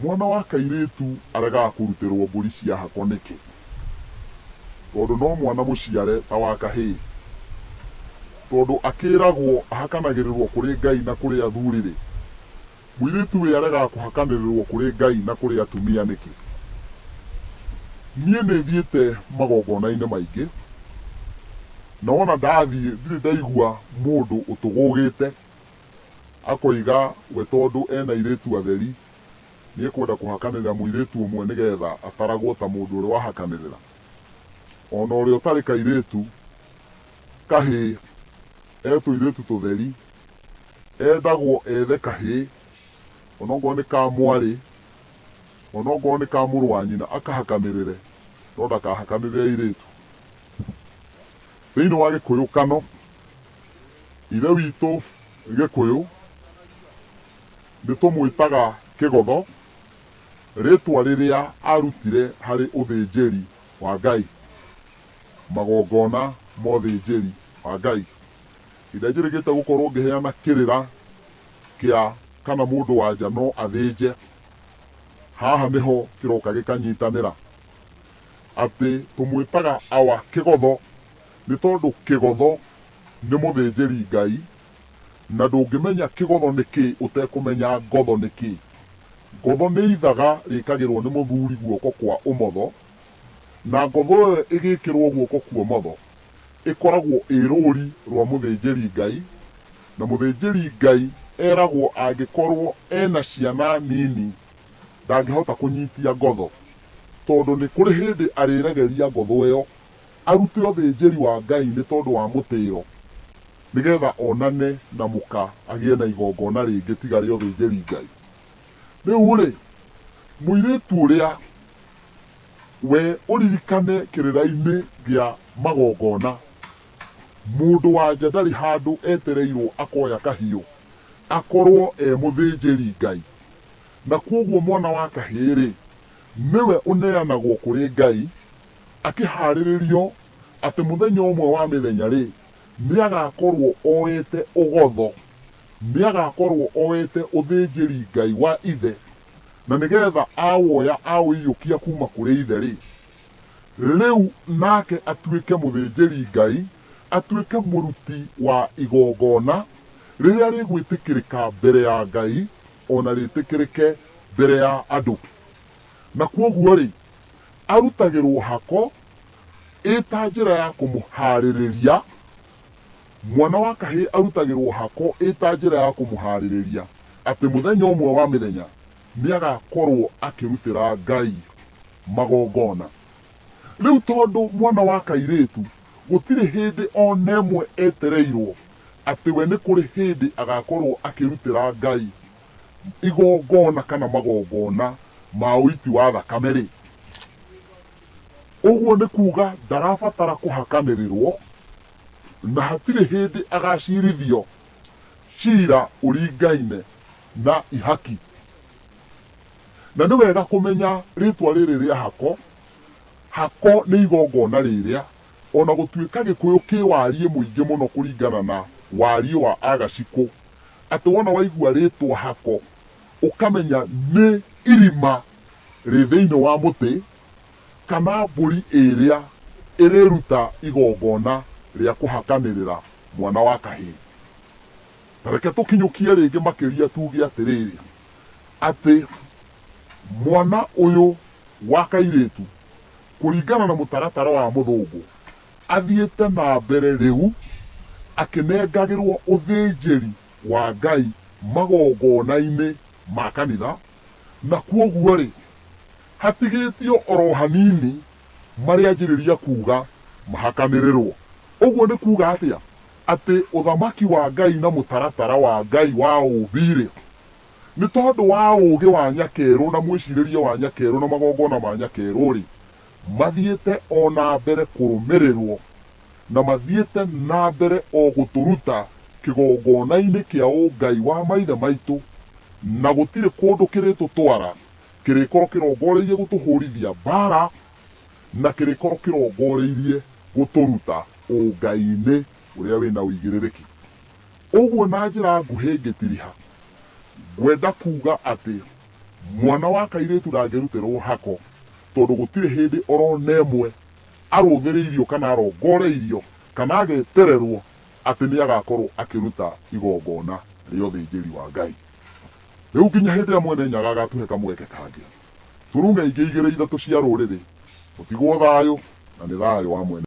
Mwana wa kairĩtu aregaga kũrutĩrwo mbũri cia hako nĩkĩ? Tondũ no mwana mũciare ta wa kahĩĩ. Tondũ akĩragwo ahakanagĩrĩrwo kũrĩ Ngai na kũrĩ athuri-rĩ, mũirĩtu we aregaga kũhakanĩrĩrwo kũrĩ Ngai na kũrĩ atumia nĩkĩ? Niĩ nĩ thiĩte magongona-inĩ maingĩ, na wona ndathiĩ ndirĩ ndaigua mũndũ ũtũgũgĩte akoiga we tondũ ena airĩtu atheri nĩ ekwenda kũhakanĩrĩra mũirĩtu ũmwe nĩgetha ataragwo ta mũndũ ũrĩa wahakanĩrĩra. Ona ũrĩa ũtarĩ kairĩtu kahĩĩ e tũirĩtu tũtheri, endagwo ethe kahĩĩ onokorwo nĩ ka mwarĩ, onokorwo nĩ ka mũrũ wa nyina akahakanĩrĩre, no ndakahakanĩrĩre airĩtu. Thĩinĩ wa Gĩkũyũ Kano, ithe witũ Gĩkũyũ nĩ tũmwĩtaga Kĩgotho, rĩtwa rĩrĩa arutire harĩ ũthĩnjĩri wa Ngai, magongona ma ũthĩnjĩri wa Ngai. Hĩndĩ ĩrĩa njĩrĩgĩte gũkorwo ngĩheana kĩrĩra kĩa kana mũndũ wa nja no athĩnje, haha nĩho kĩroka gĩkanyitanĩra atĩ tũmwĩtaga awa Kĩgotho nĩ tondũ Kĩgotho nĩ mũthĩnjĩri Ngai, na ndũngĩmenya Kĩgotho nĩ kĩĩ ũtekũmenya ngotho nĩ kĩĩ. Ngotho nĩ ithaga rĩkagĩrwo nĩ mũthuri guoko kwa ũmotho, na ngotho ĩyo ĩgĩkĩrwo guoko kwa ũmotho ĩkoragwo ĩ rũri rwa mũthĩnjĩri Ngai, na mũthĩnjĩri Ngai eragwo angĩkorwo ena ciana nini ndangĩhota kũnyitia ngotho, tondũ nĩ kũrĩ hĩndĩ arĩregeria ngotho ĩyo arute ũthĩnjĩri wa Ngai nĩ tondũ wa mũtĩo, nĩgetha onane na mũka agĩe na igongona rĩngĩ tiga rĩa ũthĩnjĩri Ngai. Rĩu-rĩ, mũirĩtu ũrĩa we ũririkane kĩrĩra-inĩ gĩa magongona, mũndũ wa nja ndarĩ handũ etereirwo akoya kahiũ akorwo e mũthĩnjĩri Ngai. Na kwoguo mwana wa kahĩĩ-rĩ, nĩwe ũneanagwo kũrĩ Ngai akĩharĩrĩrio atĩ mũthenya ũmwe wa mĩthenya-rĩ, nĩagakorwo oete ũgotho, nĩagakorwo oete ũthĩnjĩri Ngai wa ithe, na nĩgetha awoya aũiyũkia kuma kũrĩ ithe-rĩ, rĩu nake atuĩke mũthĩnjĩri Ngai, atuĩke mũruti wa igongona rĩrĩa rĩgwĩtĩkĩrĩka mbere ya Ngai, ona rĩtĩkĩrĩke mbere ya andũ. Na kwoguo-rĩ, arutagĩrwo hako ĩ ta njĩra ya kũmũharĩrĩria, mwana wa kahĩĩ arutagĩrwo hako ĩ ta njĩra ya kũmũharĩrĩria atĩ mũthenya ũmwe wa mĩthenya nĩagakorwo akĩrutĩra Ngai magongona. Rĩu tondũ mwana wa kairĩtu gũtirĩ hĩndĩ ona ĩmwe etereirwo atĩ we nĩ kũrĩ hĩndĩ agakorwo akĩrutĩra Ngai igongona kana magongona ma ũiti wa thakame-rĩ, ũguo nĩ kuga ndarabatara kũhakanĩrĩrwo na hatirĩ hĩndĩ agacirithio cira ũringaine na ihaki. Na nĩ wega kũmenya rĩtwa rĩrĩ rĩa hako. Hako nĩ igongona rĩrĩa ona gũtuĩka Gĩkũyũ kĩ wariĩ mũingĩ mũno kũringana na wariĩ wa Agacikũ, atĩ wona waigua rĩtwa hako ũkamenya nĩ irima rĩ thĩinĩ wa mũtĩ kana mbũri ĩrĩa ĩrĩruta igongona rĩa kũhakanĩrĩra mwana wa kahĩĩ. Ta reke tũkinyũkie rĩngĩ makĩria tuge atĩrĩrĩ, atĩ mwana ũyũ wa kairĩtu kũringana na mũtaratara wa mũthũngũ athiĩte na mbere rĩu akĩnengagĩrwo ũthĩnjĩri wa Ngai magongona-inĩ ma kanitha, na kwoguo-rĩ, hatigĩtio oro hanini marĩanjĩrĩria kuga mahakanĩrĩrwo. Ũguo nĩ kuga atĩa? Atĩ ũthamaki wa Ngai na mũtaratara wa Ngai wa ũũmbi-rĩ, nĩ tondũ wa ũũgĩ wa nyakerũ na mwĩcirĩrie wa nyakerũ na magongona ma nyakerũ-rĩ, mathiĩte o na mbere kũrũmĩrĩrwo na mathiĩte na mbere o gũtũruta kĩgongona-inĩ kĩa ũngai wa maithe maitũ, na gũtirĩ kũndũ kĩrĩtũtwara kĩrĩkorwo kĩrongoreirie gũtũhũrithia mbara na kĩrĩkorwo kĩrongoreirie gũtũruta ũngai-inĩ ũrĩa wĩna ũigĩrĩrĩki. Ũguo na njĩra nguhĩ ngĩtiriha, ngwenda kuga atĩ Mwana wa kairĩtu ndangĩrutĩrwo hako tondũ gũtirĩ hĩndĩ orona ĩmwe arũthĩrĩirio kana arongoreirio kana agetererwo atĩ nĩ agakorwo akĩruta igongona rĩa ũthĩnjĩri wa Ngai. Rĩu nginya hĩndĩ ĩrĩa Mwene Nyaga agatũhe kamweke kangĩ, tũrume ingĩ igĩrĩ ithatũ cia rũrĩrĩ, tũtigwo thayũ na nĩ thayũ wa Mwene.